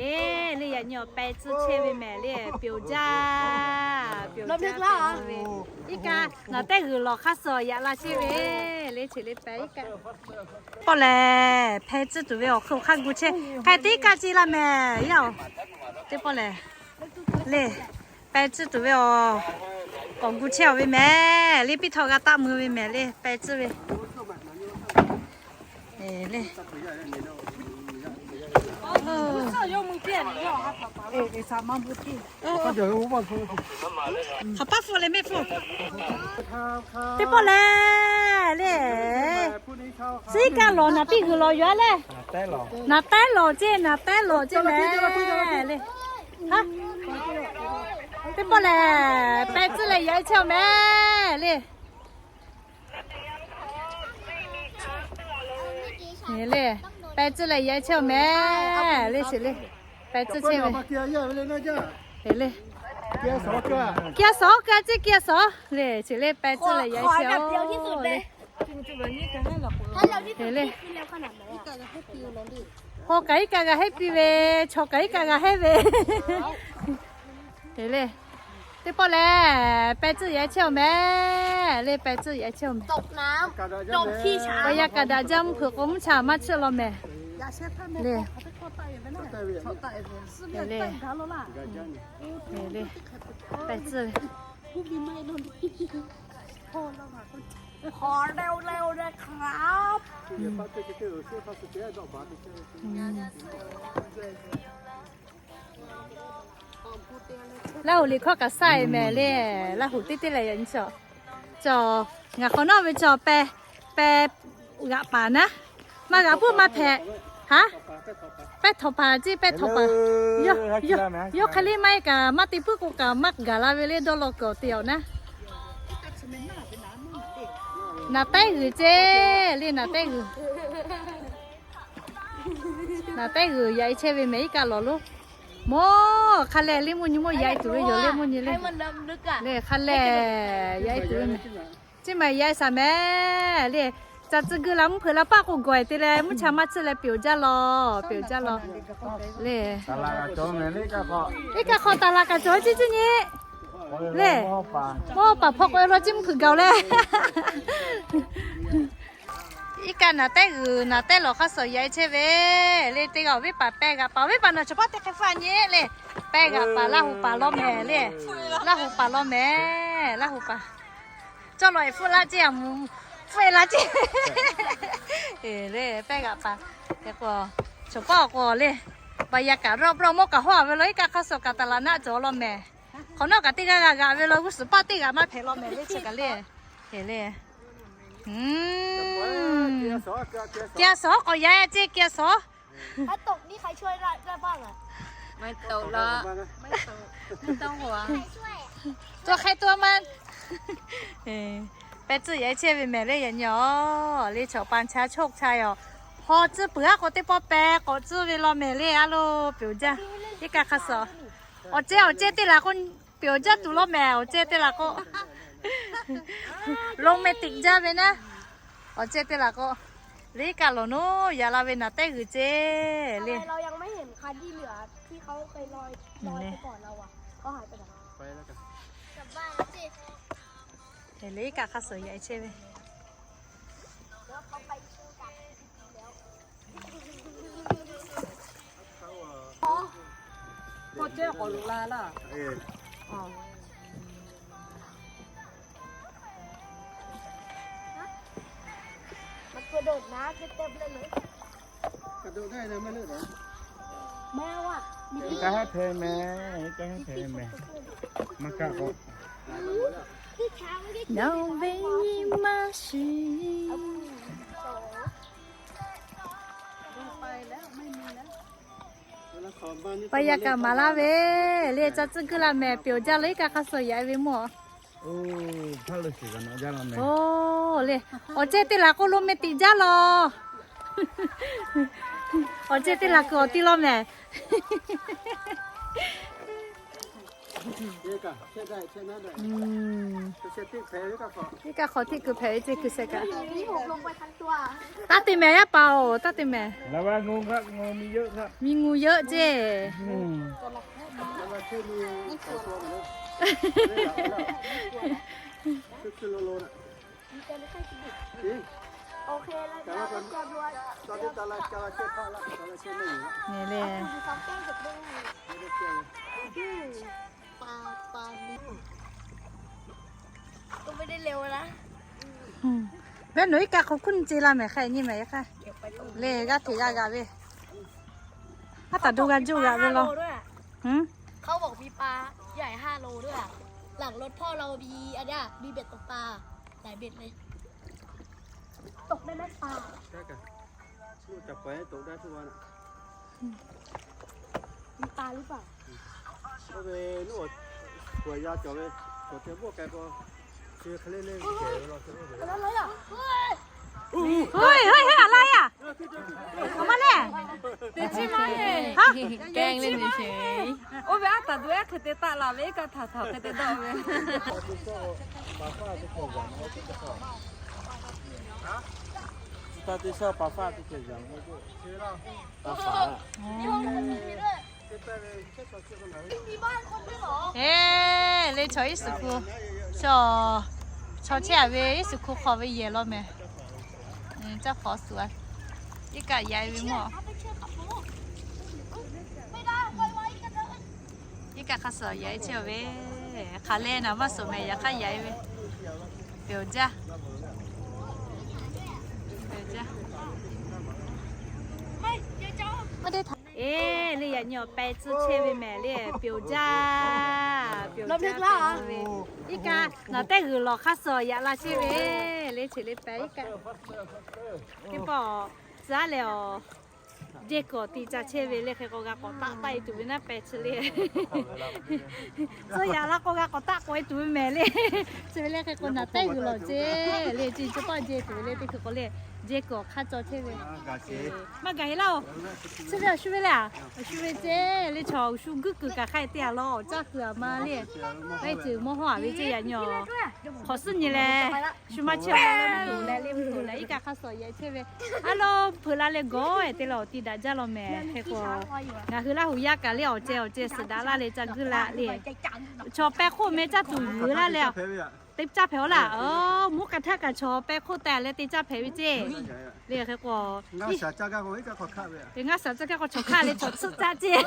Eˬ, le yaꞈ nyi awˬ peh tcuhˇ chehˇ ve mehˍ le, pyeoˬ jaˇ, pyeoˬ jaˇ ve. Iˉ kaˆ naˍ tehˉ g'uiˬ lawˬ hk'aˇ suh yaꞈ la chehˇ ve le, chi le peh iˉ kaˆ. Pawˆ lehˬ, peh tcuhˇ tuˬ ve awˬ hk'aw hk'a gu chehˇ. K'ai teˇ kaˆ ce la mehˍ yaˇ-oˬ. Teˇ pawˆ lehˬ, le, peh tcuhˇ tuˬ ve awˬ k'awꞈ gu chehˇ-oˬ ve mehˍ le, piˇ htawˇ g'a taˆ mui ve mehˍ le, peh tcuhˇ ve. Eˬ le. Hk'aˬ paˇ hpu le mehˆ hpu. Teˇ pawˆ lehˬ le, suh iˉ kaˆ lawˬ naˍ piˇ g'uiˬ lawˬ yoˬ a le. Naˍ tehˉ lawˬ ceˇ, naˍ tehˉ lawˬ ceˇ mehˍ le. Teˇ pawˆ lehˬ, peh tcuhˇ leh yaꞈ chehˇ-oˬ mehˍ le. Le, peh tcuhˇ leh yaꞈ chehˇ-oˬ mehˍ le, shiˍ le. Peh tcuhˇ chehˇ ve. Eˬ le. Kia suhˍ kaˇ ceˇ, kia suhˍ le, shiˍ le, peh tcuhˇ leh yaꞈ chehˇ-oˬ le. Eˬ le. Hawˬ kaꞈ iˉ kaˆ g'a hehˉ piˇ ve, chaw kaꞈ iˉ kaˆ g'a hehˉ ve. Eˬ le. Teˇ pawˆ lehˬ, peh tcuhˇ yaꞈ chehˇ-oˬ mehˍ le, peh tcuhˇ yaꞈ chehˇ-oˬ mehˍ. Awˬ yaˇ kaꞈ daꞈ jaˇ mvuhˇ hpeuꞈ k'o mvuhˇ cha maˇ chiˆ law mehˍ le. Eˬ le. Peh tcuhˇ ve. Laˇ huˍ liꞈ hkawˇ kaꞈ saˇ-e mehˍ le. Laˇ huˍ teˇ teˇ lehˬ yaꞈ nyi chaw, ngaˬ hk'awꞈ nawˉ ve chaw peh, peh g'aꞈ paˍ naˉ, maˇ g'aꞈ puiˉ maˇ hpehꞈ. Haˉ, pehˇ htawꞈ paˍ ceˇ, pehˇ htawꞈ paˍ. Yawˇ hk'e le maˇ heˆ kaꞈ maˇ te puiˉ k'o kaꞈ maˇ gaˬ la ve le, dawˇ law kuiˬ awˬ te awˬ naˉ. Naˍ tehˉ g'uiˬ ceˇ le, naˍ tehˉ g'uiˬ. Naˍ tehˉ g'uiˬ yaꞈ-e chehˇ ve mehˍ iˉ kaˆ lawˬ lonˉ. Mawˇ hk'a lehˬ le mvuhˇ nyi mawˇ yaꞈ-e tuˬ ve yoˬ le mvuhˇ nyi le. Le hk'a lehˬ yaꞈ-e tuˬ ve mehˍ. Chi ma yaꞈ-e shaˍ mehˍ le. Ca tcuh gui la mvuhˇ hpeuꞈ la paˆ k'o gawˬ-e te leh mvuhˇ cha maˇ chiˆ leh pyeoˬ jaˇ law, pyeoˬ jaˇ law. Le iˉ kaˆ hk'aw taˍ laˬ kaꞈ cawˬ ciˇ ciˇ nyi. Le mawˇ paˍ hpaw k'o e law ciˇ mvuhˇ hpeuꞈ gaˬ-oˬ le. Iˉ kaˆ naˍ tehˉ g'uiˬ naˍ tehˉ lawˬ hk'aˇ suh yaꞈ-e chehˇ ve le. Teˇ g'aˇ awˬ viˉ paˍ pehˇ g'aꞈ paˍ, awˬ viˉ paˍ nawˬ chaw paˇ te hk'e hpfuhˆ nyi le. Pehˇ g'aꞈ paˍ Laˇ huˍ paˍ law mehˍ le. Laˇ huˍ paˍ law mehˍ, Laˇ huˍ paˍ. Cawˇ law-e hpfuhˆ laˇ ceˇ, a mvuhˇ hpfuhˆ-e laˇ ceˇ. Le pehˇ g'aꞈ paˍ. Hk'e k'o, chaw paˇ awˬ k'o le, baˬ yaꞈ kaꞈ rawˇ brawˇ mawˇ kaꞈ hawˉ-a ve law, iˉ kaˆ hk'aˇ suh kaꞈ taˍ laˬ naˆ cawˬ law mehˍ. Hk'awꞈ nawˉ kaꞈ teˇ g'aˇ g'a g'aꞈ ve law, g'uˇ suhˍ paˇ teˇ g'aꞈ maˇ hpehꞈ law mehˍ le, chi kaꞈ le. Hk'e le. Kia suhˍ k'awꞈ yaꞈ ceˇ, kia suhˍ. ไม่ตก นี่ใครช่วยได้ได้บ้างอ่ะ ไม่ตกหรอก ไม่ตก ไม่ต้องห่วง ตัวใครตัวมัน Pehˇ tcuhˇ yaꞈ-e chehˇ ve mehˍ le yaꞈ nyi-oˬ. Le chaw pa cha choˇ cha yoˬ. Hawˬ tcuhˇ peuˬ aˉ k'o teˇ pawˆ pehˇ k'awꞈ tcuhˇ ve law mehˍ le. A lo, pyeoˬ jaˇ. Iˉ kaˆ hk'aˇ suh awˬ ceh awˬ ceh teˇ laˬ k'o, pyeoˬ jaˇ tuˬ law mehˍ. Awˬ ceh teˇ laˬ k'o, romantic jaˇ ve naˉ. Awˬ ceh teˇ laˬ k'o, le iˉ kaˆ lawˬ naˉ yaꞈ la ve naˍ tehˉ g'uiˬ ceˇ le. เลยกะข้าวสวยยายเช่เว้ย พ่อเจ้าขอหลวงลาล่ะ เออ อ๋อ มันกระโดดน้ำเต็มๆเลยเลย กระโดดได้นะ ไม่เลิกเหรอ แมวอ่ะ มี กะให้แพ้แม่ กะให้แพ้แม่ มากะก็ ที่เช้าไม่ได้กิน น้องเบยี่มาชี Paˇ yaˇ kaꞈ maˍ laˇ ve le. Ca tcuhˇ guˇ la mehˍ, pyeoˬ jaˇ leh iˉ kaˆ hk'aˇ suh yaꞈ-e ve mawˇ. Oˇ le, awˬ ceh teˇ laˬ k'o, lo meh tiꞈ jaˇ law. Awˬ ceh teˇ laˬ kuiˬ awˬ ti law mehˍ. Iˉ kaˆ hk'awꞈ hteˆ kuiˬ hpehꞈ ve ceˇ kuiˬ sheh kaꞈ. Taˇ te mehˍ yaˇ paˍ-oˬ, taˇ te mehˍ. มีงูเยอะ ceˇ. แม่หนู iˉ kaˆ hk'awꞈ hkuˇ nyi ce la mehˍ hk'e nyi mehˍ yaˇ hk'aˇ. Lehˬ g'aˇ hteꞈ g'a g'a ve. Aˉ taˍ do g'a juˇ g'a ve law. เขาบอกมีปลาใหญ่ห้าโลด้วยอะ หลังรถพ่อเรามีอันเนี้ย มีเบ็ดตกปลา หลายเบ็ดเลย ตกได้ไหมปลา จับปล่อยให้ตกได้ทุกวันอะ มีปลาหรือเปล่า ก็ไปนวด ปวดยาจ่อไป ปวดเจ็บพวกแกก็ เชียร์เคลเล่นแกเราจะไม่เหลือ อะไรอะ เฮ้ย เฮ้ย เฮ้ย อะไรอะ ออกมาเนี่ย เดี๋ยวใช่ไหม ฮะ แกล้งเล่นเฉยๆ โอ้ย ไปอ่ะ แต่ดูแอคเคยเตะตะหล่ะ ไม่ก็ถ่าๆ เคยเตะดอกเลย ตาที่ชอบปลาฟาดที่เขียนอย่างนี้ด้วย ปลาฝา มีบ้านคนด้วยเหรอ Eˬ, le chaw iˉ suhˍ hku, chaw, chaw chehˇ ve iˉ suhˍ hku hk'aw ve yehˬ law mehˍ. Caˇ hk'awꞈ suhˍ a, iˉ kaˆ yaꞈ ve mawˇ. ไม่ได้ ไปไว้กันเลย Iˉ kaˆ hk'a suhˍ yaꞈ chehˇ ve, hk'aˬ lehˬ naˍ maˇ suhˍ mehˍ, yaꞈ hk'aˇ yaꞈ ve, peuˬ jaˇ, peuˬ jaˇ. Eˬ, le yaꞈ nyi awˬ peh tcuh chehˇ ve mehˍ le, peuˬ jaˇ, peuˬ jaˇ ve. Iˉ kaˆ naˍ tehˉ g'uiˬ lawˬ hk'a suhˍ yaꞈ la chehˇ ve, le cheˬ le peh iˉ kaˆ. Teˇ pawˆ tcuh aˉ leh awˬ jehˇ kuiˬ awˬ ti ca chehˇ ve le hk'e k'o g'a k'awꞈ taˆ taˆ e tuˬ ve naˉ peh chi le. Tcuh yaꞈ la k'o g'a k'awꞈ taˆ k'awꞈ e tuˬ ve mehˍ le. Chi ve le hk'e k'o naˍ tehˉ g'uiˬ lawˬ ceˇ le, chi chi pawˆ jehˇ tuˬ ve le teˇ hkui k'o le, jehˇ kuiˬ awˬ hk'aˇ caw chehˇ ve. Maˇ gaˬ e laˇ oˬ. Chi ve awˬ shu ve le a, awˬ shu ve ceˇ le, chaw awˬ shu guiˇ kuiˬ kaꞈ hk'a te a law, awˬ caˇ kuiˬ a ma le. Laiˉ ceuˬ mawˇ hawˇ a ve ceˇ yaꞈ nyi awˬ hk'awꞈ suhˉ nyi leh, shu maˇ chehˇ a leh, mvuhˇ toꞈ leh le mvuhˇ toꞈ leh iˉ kaˆ hk'a suhˍ yaꞈ chehˇ ve. A lo, hpeuꞈ la leh gawˬ e te leh awˬ ti daꞈ jaˇ law mehˍ hk'e k'o, ngaˬ hui Laˇ huˍ yaˇ kaꞈ le awˬ ceh awˬ ceh suhˍ daꞈ laˇ leh ca guiˇ la le. Chaw peh hk'oˆ meh caˇ tuˬ yuˬ laˇ leh, teˇ caˇ hpehꞈ-aw laˇ. Mvuhˇ k'a htaˇ kaꞈ chaw peh hk'oˆ teh leh teˇ caˇ hpehꞈ ve ceˇ. Le hk'e k'o, ngaˇ shaˍ caˇ gaˇ k'o chaw hk'aˇ le chaw tsuhˇ caˆ ceˇ.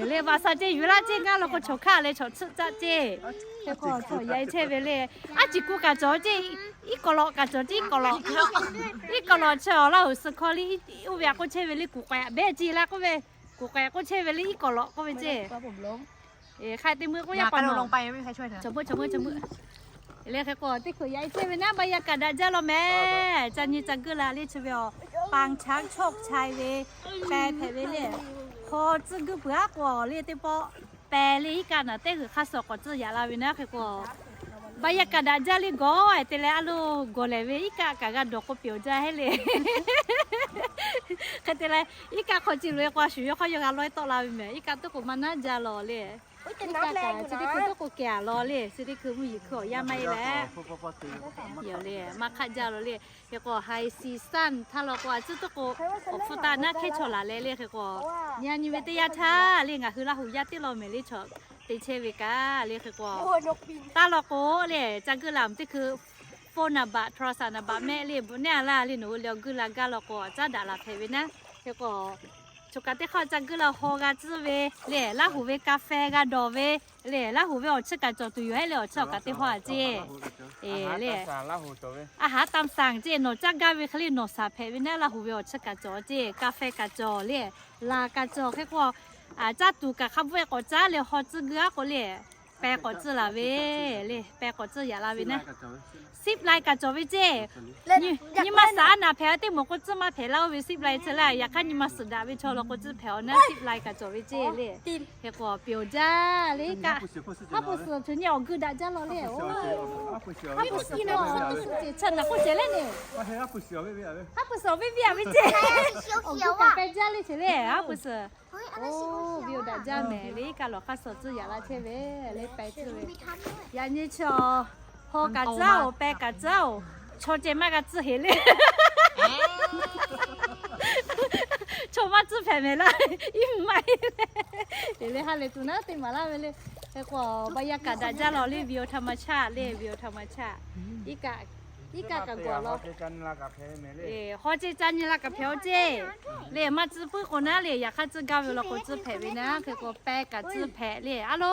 Le vaꞈ sha ceˇ yuˬ laˇ ceˇ, ngaˇ lo k'o chaw hk'aˇ leh chaw tsuhˇ caˆ ceˇ. Hk'e k'o chaw yaꞈ e chehˇ ve le. Aˉ ciˍ ku kaꞈ cawˬ ceˇ, iˉ kawꞈ lawꞈ kaꞈ cawˬ ceˇ, iˉ kawꞈ lawꞈ, iˉ kawꞈ lawꞈ chi awˬ Laˇ huˍ suh hkawˇ le, oˇ ve a k'oˆ chehˇ ve le kuˬ k'ehꞈ behˇ ceˇ laˇ k'oˆ ve, kuˬ k'ehꞈ k'oˆ chehˇ ve le iˉ kawꞈ lawꞈ k'oˆ ve ceˇ. Hk'a te mui k'oˆ yaˇ pa nawˬ, le hk'e k'o teˇ hkui yaꞈ e chehˇ ve naˉ ba yaˇ kaꞈ daꞈ jaˇ law mehˍ. Ca nyi ca guiˇ la le chi ve awˬ, ปางช้างโชคชัย ve, peh hpehꞈ ve le. Hk'aw tcuhˇ guiˇ peuˬ aˉ k'o le teˇ pawˆ peh le iˉ kaˆ naˍ tehˉ g'uiˬ hk'a suhˍ k'awꞈ tcuhˇ yaꞈ la ve naˉ hk'e k'o, ba yaˇ kaꞈ daꞈ jaˇ le gawˬ e te leh a lo, gawˬ lehˬ ve iˉ kaˆ kaꞈ g'a dawˬ k'o peuˬ jaˇ heˆ le. Hk'e te leh iˉ kaˆ hk'aw ce loꞈ e k'o a shuˍ yawˇ hk'aw yawˇ g'a lawehˇ tawˆ la ve mehˍ. Iˉ kaˆ tuˉ k'o maˇ naˉ jaˇ law le. Iˉ kaˆ kaꞈ chi teˇ hkui tuˉ k'o kehˬ a law le, chi teˇ hkui mvuhˇ yeˬ hkui awˬ yanˇ maˇ e leh, yoˬ le maˇ hk'aˆ jaˇ law le. Hk'e k'o haiˬ shiˍ sanˇ htaˇ law k'o a tcuhˉ tuˉ k'o, awˬ hpfuhˇ taˆ naˉ hkehˉ chaw laˬ leh le hk'e k'o, nyi a nyi ve teˇ yanˇ htaˇ le ngaˬ hui Laˇ huˍ yaˇ teˇ law mehˍ le chaw te chehˇ ve kaꞈ le hk'e k'o, taˇ law k'o le ca guiˇ la mvuhˇ teˇ hkui phone naˍ baꞈ โทรศัพท์ naˍ baꞈ mehˆ le bvuhꞈ neˉ a laˇ le nawˬ hui le awˬ guiˇ la gaˇ law k'o a caˉ daꞈ laˬ hpehꞈ ve naˉ. Hk'e k'o, choˬ kaꞈ teˇ hk'aˇ ca guiˇ la haw g'a tcuhˉ ve le, Laˇ huˍ ve กาแฟ g'a dawˬ ve le, Laˇ huˍ ve awˬ chiˇ kaꞈ cawˬ tuˬ yoˬ heˆ le, awˬ chiˇ awˬ kaꞈ teˇ hawˇ a ceˇ. Le, a haˉ tam saˍ ceˇ, nawˬ caˇ gaˇ ve hk'e le nawˬ saˍ hpehꞈ ve naˉ Laˇ huˍ ve awˬ chiˇ kaꞈ cawˬ ceˇ, กาแฟ kaꞈ cawˬ le, laˬ kaꞈ cawˬ hk'e k'o, caˇ tuˬ kaꞈ hk'a bvuhˆ e k'awꞈ caˉ leh haw tcuhˉ guiˇ aˉ k'o le, peh k'awꞈ tcuhˉ laˬ ve le, peh k'awꞈ tcuhˉ yaꞈ la ve naˉ. Zip line kaꞈ cawˬ ve ceˇ. Nyi ma suhˍ a naˍ hpehꞈ a teˇ moˍ k'o tcuhˉ maˇ hpehꞈ laˇ oˇ ve zip line chi le, yaꞈ hk'aˇ nyi ma suhˍ daꞈ ve chaw law k'o tcuhˉ hpehꞈ awˬ naˉ zip line kaꞈ cawˬ ve ceˇ le. Hk'e k'o peuˬ jaˇ le iˉ kaˆ, haˉ pui suhˍ cawˬ nyi awˬ guiˇ daꞈ jaˇ law le. Haˉ pui suhˍ cawˬ nyi awˬ guiˇ daꞈ jaˇ law le. Haˉ pui suhˍ awˬ viˉ viˉ a ve ceˇ. Awˬ guiˇ kaꞈ peh jaˇ le ceˇ le, haˉ pui suhˍ Oˇ, ve awˬ daꞈ jaˇ mehˍ le. Iˉ kaˆ lawˬ hk'aˇ suh tcuhˇ yaꞈ la chehˇ ve le, peh tcuhˇ ve. Yaꞈ nyi chi, haw kaꞈ tcuhˇ-oˬ, peh kaꞈ tcuhˇ-oˬ, chaw ceh maˇ g'a tcuhˇ heˍ le. Chaw maˇ tcuhˇ hpehꞈ mehˍ laˇ, iˉ maˇ heˆ le. Te le ha lehˬ tuˬ naˉ teˇ maˍ laˇ ve le. Hk'e k'o, บรรยากาศ daꞈ jaˇ lawˬ le, view ธรรมชาติ le, view ธรรมชาติ. Iˉ kaˆ kaꞈ gawˬ law. Haw ceh ca nyi la kaꞈ hpehꞈ-oˬ ceˇ. Le maˇ tcuhˇ puiˉ k'o naˉ le, yaꞈ hk'aˇ tcuhˇ gaˇ ve law k'o tcuhˇ hpehꞈ ve naˉ, hk'e k'o peh kaꞈ tcuhˇ hpehꞈ le. A lo,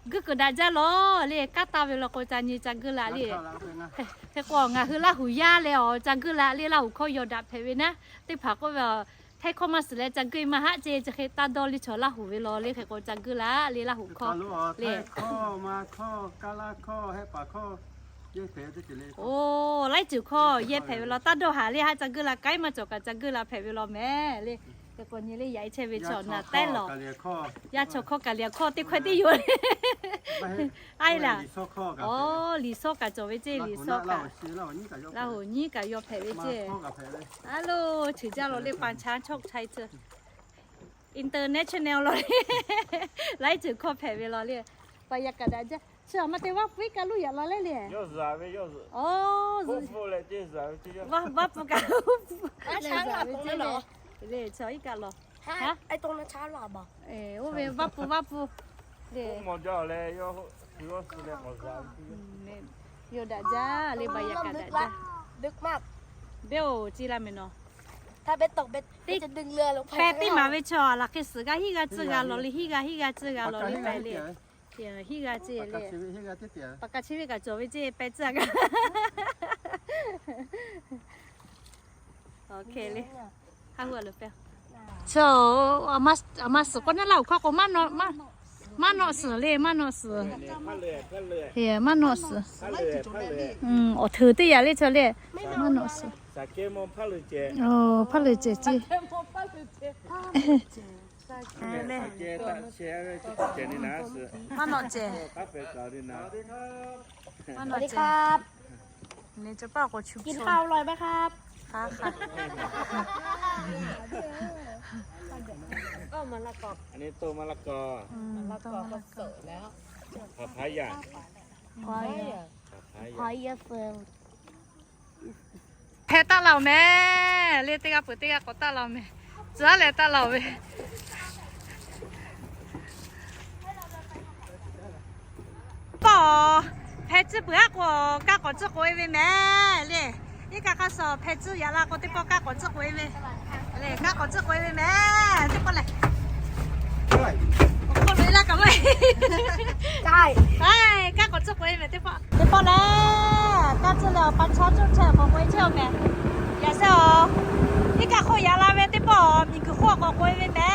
guˇ kuiˬ daꞈ jaˇ lawˬ le, kanˉ taˇ ve law k'o ca nyi ca guˇ la le. Hk'e k'o ngaˬ hui Laˇ huˍ yaˇ leh awˬ ca guˇ la le, Laˇ huˍ hkawˇ yaw daꞈ hpehꞈ ve naˉ. Teˇ hpaˍ k'oˆ ve, Htaiˇ hkawˇ maˇ suhˍ leh ca guˇ-e maˇ haˆ ceˇ, chi hk'e taˇ dawˇ le chaw Laˇ huˍ ve law le, hk'e k'o ca guˇ la le Laˇ huˍ hkawˇ le. Oˇ, laiˉ ceuˬ hkawˇ yehˇ hpehꞈ ve law, taˇ dawˇ haˍ le, haˆ ca guˇ la k'ai maˇ cawˬ kaꞈ ca guˇ la hpehꞈ ve law mehˍ le. Hk'e k'o nyi le yaꞈ-e chehˇ ve chaw naˬ taiˉ lawˬ. Yaˇ chaw hkawˇ kaꞈ liꞈ hkawˇ teˇ hkawehˇ teˇ yoˬ le. Aˉ laˬ. Oˇ, liꞈ sawˉ kaꞈ cawˬ ve ceˇ, liꞈ sawˉ kaꞈ. Laˇ huˍ nyiˉ kaꞈ yaw hpehꞈ ve ceˇ. A lo, ceuˬ jaˇ law le, ป่าช้าโชคชัย ceˇ. International law le. Laiˉ ceuˬ hkawˇ hpehꞈ ve law le. บรรยากาศ daꞈ jaˇ. Chi a ma te Vaˇ hpu iˉ kaˆ luˇ yaꞈ la leh le. Oˇ, Vaˇ hpu kaꞈ, Vaˇ hpu le, chaw iˉ kaˆ lawˬ. Oˇ ve Vaˇ hpu, Vaˇ hpu le. Yoˬ daꞈ jaˇ le, บรรยากาศ daꞈ jaˇ. Beˇ oˬ, ci la mehˍ nawˬ. Peh teˇ maˍ ve chaw laˬ hk'e suhˍ g'a hiˉ g'a tcuhˇ g'a lawˬ le, hiˉ g'a hiˉ g'a tcuhˇ g'a lawˬ le peh le. Hiˉ g'a ceˇ le. Paˍ kaˍ chi ve kaꞈ cawˬ ve ceˇ, peh tcuhˇ g'a. Chi, a ma suhˍ k'o naˉ Laˇ huˍ hkawˇ k'o, maˇ nawˆ suhˍ le, maˇ nawˆ suhˍ. Maˇ nawˆ suhˍ. Awˬ hteuˍ teˇ yaꞈ le chaw le. Maˇ nawˆ suhˍ. Hpaˇ leuˬ cehˬ ceˇ. Maˇ nawˆ cehˬ. Maˇ nawˆ cehˬ. กินข้าวอร่อยไหมครับ อันนี้ต้นมะละกอ มะละกอก็สุกแล้ว ผักพายา Hpeh taˆ la-oˬ mehˍ le, teˇ g'aˇ peuˬ teˇ g'aˇ k'awꞈ taˆ la-oˬ mehˍ. Tcuh aˉ leh taˆ la-oˬ ve. Pawˆ, hpeh tcuhˇ peuˬ aˉ k'o, kanˉ k'awꞈ tcuhˇ k'oꞈ-e ve mehˍ le. Iˉ kaˆ hk'aˇ suh hpeh tcuhˇ yaꞈ la k'o, teˇ pawˆ kanˉ k'awꞈ tcuhˇ k'oꞈ-e ve le. Kanˉ k'awꞈ tcuhˇ k'oꞈ-e ve mehˍ, teˇ pawˆ lehˬ. Awˬ hk'aw lo e laˇ kaꞈ maˇ heˆ. Kanˉ k'awꞈ tcuhˇ k'oꞈ-e mehˍ teˇ pawˆ. Teˇ pawˆ lehˬ, kanˉ tcuhˇ leh awˬ pa chaw coˇ chehˇ k'awꞈ k'oꞈ-e chehˇ-oˬ mehˍ. Yaꞈ sheh-oˬ, iˉ kaˆ hk'oˆ yaꞈ la ve teˇ pawˆ miˬguiˬ hk'oˆ k'awꞈ k'oꞈ-e ve mehˍ.